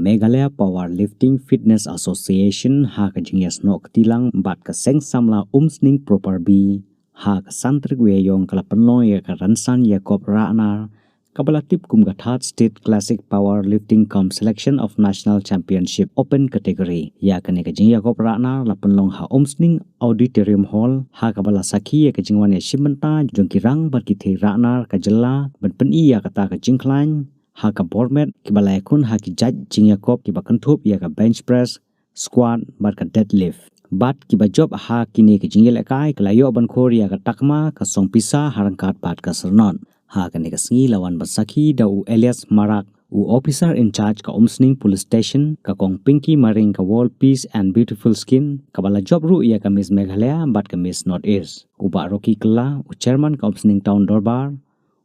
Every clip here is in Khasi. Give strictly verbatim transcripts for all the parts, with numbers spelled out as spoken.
Meghalaya Powerlifting Fitness Association ha ka jingïasnoh kti lang bad ka Seng Samla Umsning Proper B ha ka san tarik u Ïaïong ka la pynlong ïa ka rynsan ïakop rah nar kaba la tip kum ka Third State Classic Powerlifting cum Selection of National Championship Open Category. Ïa kane ka jingïakop rah nar la pynlong ha Umsning Auditorium Hall ha kaba la sakhi ïa ka jingwan ïashim bynta jong ki rang bad ki thei rah nar ka jylla ban pyni ïa kata ka jingkhlaiñ ha ka bor met kiba la ïakhun ha ki jait jingïakop kiba kynthup ïa ka bench press, squat bad ka deadlift. Bad kiba jop ha kine ki jingïalehkai ki la ïoh ban khur ïa ka takma ka song pisa ha ryngkat bad ka syrnod. Ha kane ka sngi la wan ban sakhi da u Elias Marak, u officer in charge ka Umsning Police Station, ka Kong Pinky Maring ka World Peace and Beautiful Skin, kaba la jop ruh ïa ka Miss Meghalaya bad ka Miss North East, u Bah Rocky Kylla, u chairman ka Umsning Town Dorbar,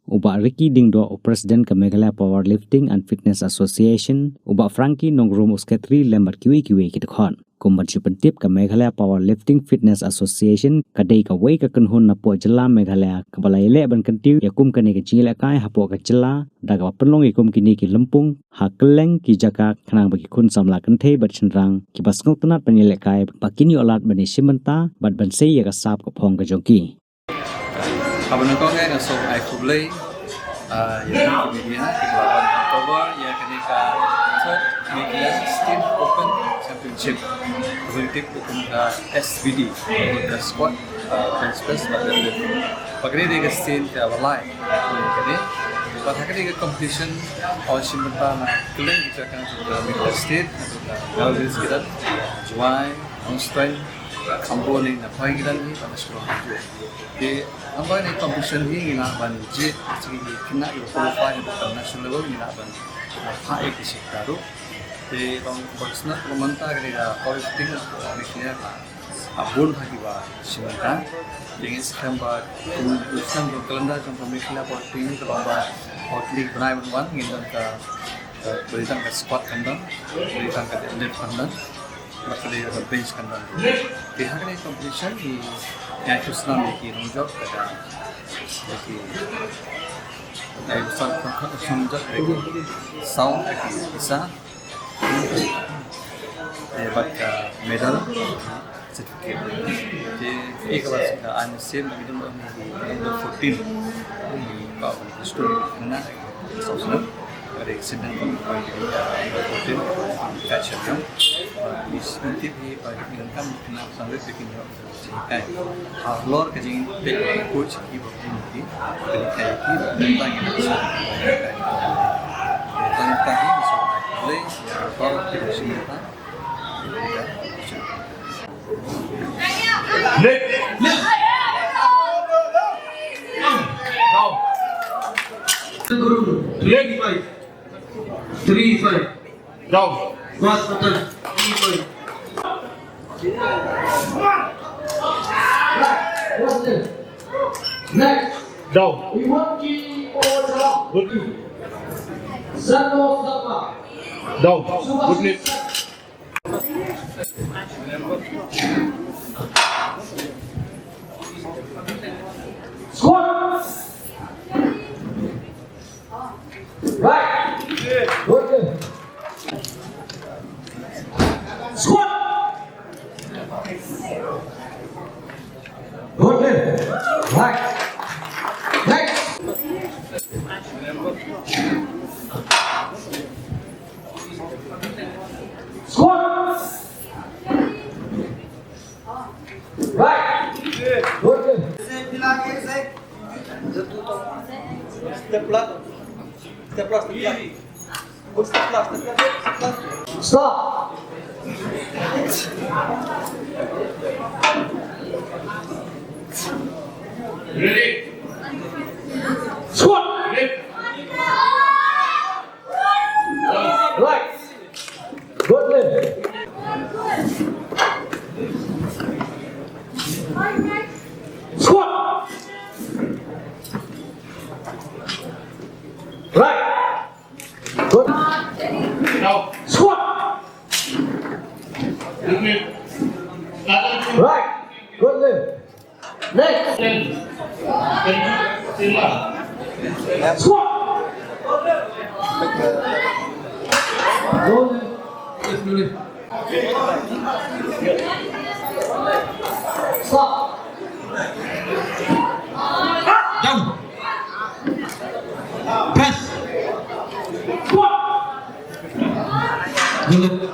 u Bah Ricky Diengdoh, u president ka Meghalaya Powerlifting and Fitness Association, u Bah Frankie Nongrum, u secretary, lem bad kiwei kiwei ki dkhot. Kum ban shu pyntip, ka Meghalaya Powerlifting Fitness Association ka dei kawei ka kynhun napoh jylla Meghalaya kaba la ïaleh ban kyntiew ïa kum kane ka jingïalehkai hapoh ka jylla da kaba pynlong ïa kum kine ki lympung ha kylleng ki jaka khnang ba ki khun samla kynthei bad shynrang kiba sngewtynnat ban ïalehkai ba kin ïoh lad ban ïashim bynta bad ban sei ïa ka sap ka phong ka jong ki. Haba nyngkong eh nga sngewbha ai khublei, ah, ïa phi ki media kiba la wan ban cover ïa kane ka Third Meghalaya State Open Championship, kaba ngi tip kum ka S B D, ka squat, ah, bench press bad deadlift. Bad kane dei ka sien kaba lai kane. Bad ha kane ka competition wan shim bynta na kylleng ki jaka jong ka Meghalaya State, na ka West Khasi Hills, Jowai, Nongstoiñ, Khambor ne na pdeng ki dang hi bad na Shillong hi. Te haba kane competition hi ngi lah ban jied, ki khynnah kiba qualify ha ka national level ngi lah ban, ah, phah ïa ki sha kita ruh. Te long ba sngewbha mynta kane ka powerlifting, ah, Meghalaya ka, ah, bun ha kiba shim bynta. Te ngi skhem ba kum u skhem jong ka calendar jong ka Meghalaya powerlifting ka long ba powerlifting bnai ban wan ngin don ka, ka, ba dei tang ka squat kan don, ba dei tang ka deadlift kan don. Bad ka dei ka bench kan don. Te ha kane competition ngi ïa shu snam ïa ki nongjop, ka da ïa ki, ïa ki sound, sound jop, ïa ki sound, ïa ki pisa. Te bad ka medal, certificate. Te ïa kaba shisha ai mynsiem ïa ki don, ïa ki don fourteen. Ïa ka student na South Sudan. Ada accident pun, ah, fourteen, ah, catch up yang. Ah, is nanti di, ah, di dalam kan kena sampai bikin jawab. Kan. Ah, lor ka jing te coach ki ba ki ki. Jadi kayak ki ba tentang yang bisa. Tentang yang bisa boleh ya, kalau kita sini kan. Left. Left. Down. Left. Three five. Down. Last button. Three five. Next. Down. Good. Down. Good left. Squat. Right. Good. Squat. Good. Right. Next. Squat. Right. Good. Step left. Step left, step left. Stop. Ready. Squat. Ready. Right. Good left. Squat. Right. Good. Now. Squat. Right. Good left. Next. Squat. Good left. Stop. Down. Press. Squat. Good.